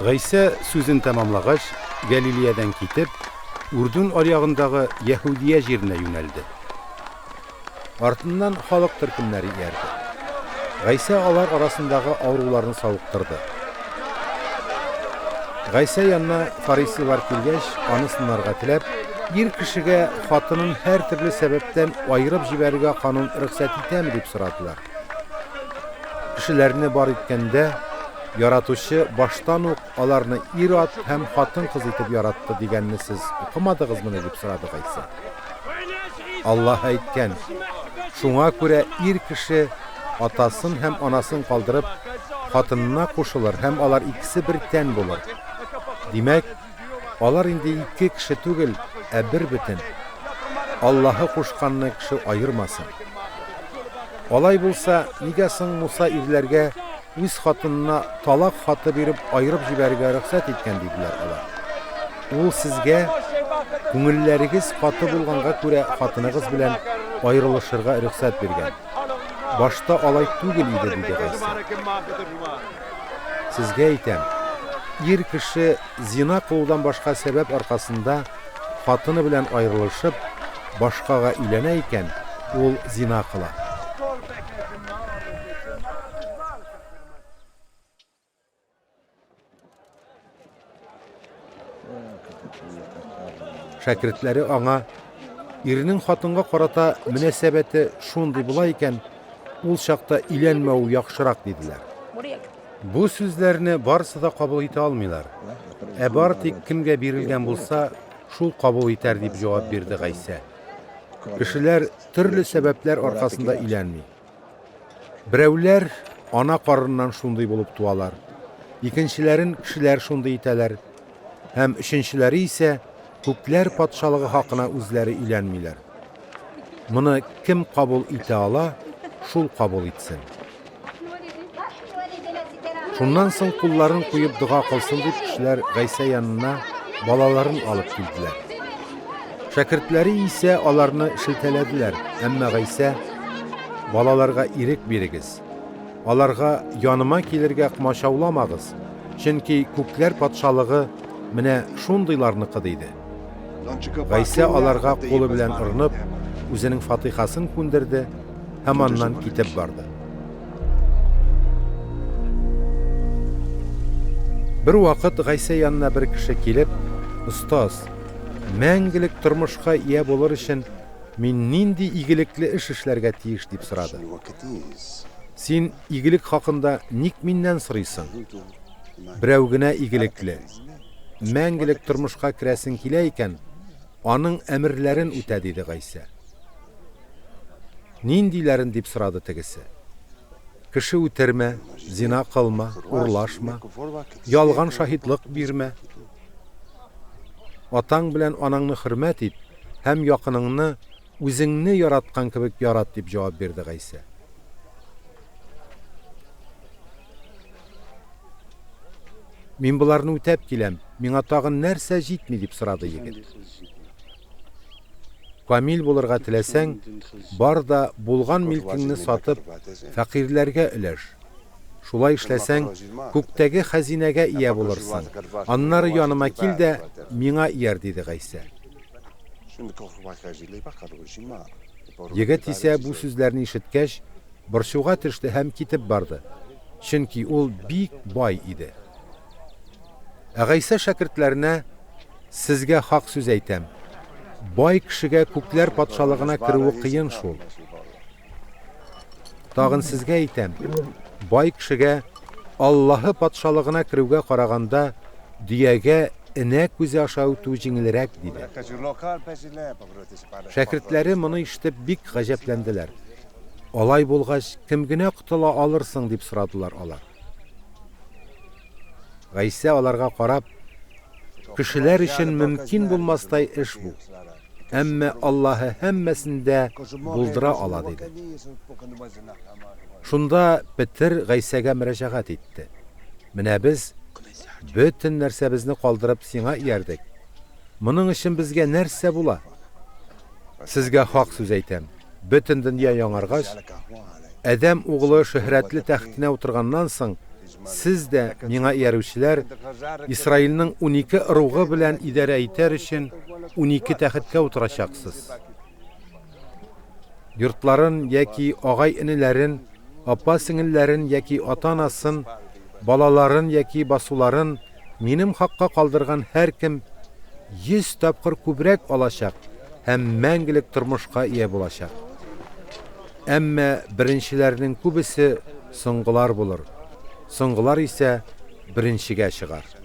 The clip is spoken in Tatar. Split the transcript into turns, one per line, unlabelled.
Гайсә сүзен тәмамлагач, Гәлилиядән китеп, Үрдүн аръягындагы Яһүдия җиренә юнәлде. Артыннан халык төркемнәре иярде. Гайсә алар арасындагы авыруларны савыктырды. Гайсә янына фарисейлар килгәч, аны сынарга теләп, ир кешегә хатынын һәртөрле сәбәптән аерып җибәрергә канун рөхсәт итәме дип сорадылар. Кешеләрне бар иткәндә, Яратучы баштан ук аларны ир-ат һәм хатын-кыз итеп яратты дигәнне сез укымадыгызмыни? дип сорады Гайсә. Аллаһ әйткән, Шуңа күрә ир кеше атасын һәм анасын калдырып, хатынына кушылыр һәм алар икесе бер тән булыр. Димәк, алар инде ике кеше түгел, ә бер бөтен. Аллаһы кушканны кеше аермасын. Алай булса, нигә соң Муса ирләргә үз хатынына талак хаты биреп аерып җибәрергә рөхсәт иткән, диделәр алар. Ул сезгә, күңелләрегез каты булганга күрә хатыныгыз белән аерылышырга рөхсәт биргән. Башта алай түгел иде, диде Гайсә. Сезгә әйтәм, ир кеше зина кылудан башка сәбәп аркасында хатыны белән аерылышып, башкага өйләнә икән, ул зина кыла. Шәкертләре аңа, Ирнең хатынга карата мөнәсәбәте шундый була икән, ул чакта өйләнмәү яхшырак, диделәр. Бу сүзләрне барысы да кабул итә алмыйлар. Ә бары тик кемгә бирелгән булса, шул кабул итәр, дип җавап бирде Гайсә. Кешеләр төрле сәбәпләр аркасында өйләнми. Берәүләр ана карыннан шундый булып туалар, икенчеләрен кешеләр шундый итәләр, һәм өченчеләре исә күкләр патшалыгы хакына үзләре өйләнмиләр. Моны кем кабул итә ала, шул кабул итсен. Шуннан соң кулларын куеп дога кылсын дип кешеләр Гайсә янына балаларын алып килделәр. Шәкертләре исә аларны шелтәләделәр, әмма Гайсә: "Балаларга ирек бирегез. Аларга яныма килергә комачауламагыз, чөнки күкләр патшалыгы менә шундыйларныкы", диде. Гайсә аларга кулы белән орынып, үзенең фатихасын күндерде һәм аннан китеп барды. Бер вакыт Гайсә янына бер кеше килеп, "Остаз, мәңгелек тормышка ия булыр өчен мин нинди игелекле эш эшләргә тиеш?" дип сорады. Син игелек хакында ник миннән сорыйсың? Берәү генә игелекле. Мәңгелек тормышка керәсең килә икән, аның әмерләрен үтә, диде Гайсә. Ниндиләрен дип сорады тегесе. Кеше үтермә, зина кылма, урлашма, ялган шаһитлык бирмә. Атаң белән анаңны хөрмәт ит һәм якыныңны үзеңне яраткан кебек ярат, дип җавап бирде Гайсә. Мин боларны үтәп киләм, миңа тагын нәрсә җитми, дип сорады егет. Камил булырга теләсәң, бар да булган милкеңне сатып, фәкыйрьләргә өләш. Шулай эшләсәң, күктәге хәзинәгә ия булырсың. Аннары яныма кил дә, миңа ияр, диде Гайсә. Егет исә бу сүзләрне ишеткәч, борчуга төште һәм китеп барды, чөнки ул бик бай иде. Ә Гайсә шәкертләренә, Сезгә хак сүз әйтәм, бай кешегә күкләр патшалыгына керүе кыен шул. Тагын сезгә әйтәм, бай кешегә Аллаһы патшалыгына керүгә караганда дөягә энә күзе аша үтү җиңелрәк, диде. Шәкертләре моны ишетеп бик гаҗәпләнделәр. Алай булгач, кем генә котыла алыр соң, дип сорадылар алар. Гайсә аларга карап, Кешеләр өчен мөмкин булмастай эш бу. Әмма Аллаһы һәммәсен дә булдыра ала, диде. Шунда Петер Гайсәгә мөрәҗәгать итте. Менә без бөтен нәрсәбезне калдырып сиңа иярдек. Моның өчен безгә нәрсә була? Сезгә хак сүз әйтәм, бөтен дөнья яңаргач, Адәм углы шөһрәтле тәхетенә утырганнан соң, Сез дә, миңа иярүчеләр, Исраилнең 12 ыругы белән идарә итәр өчен, 12 тәхеткә утырачаксыз. Йортларын яки агай-энеләрен, апа-сеңелләрен яки ата-анасын, балаларын яки басуларын минем хакка калдырган һәркем 100 тапкыр күбрәк алачак һәм мәңгелек тормышка ия булачак. Әмма беренчеләрнең күбесе соңгылар булыр, соңгылар исә беренчегә чыгар.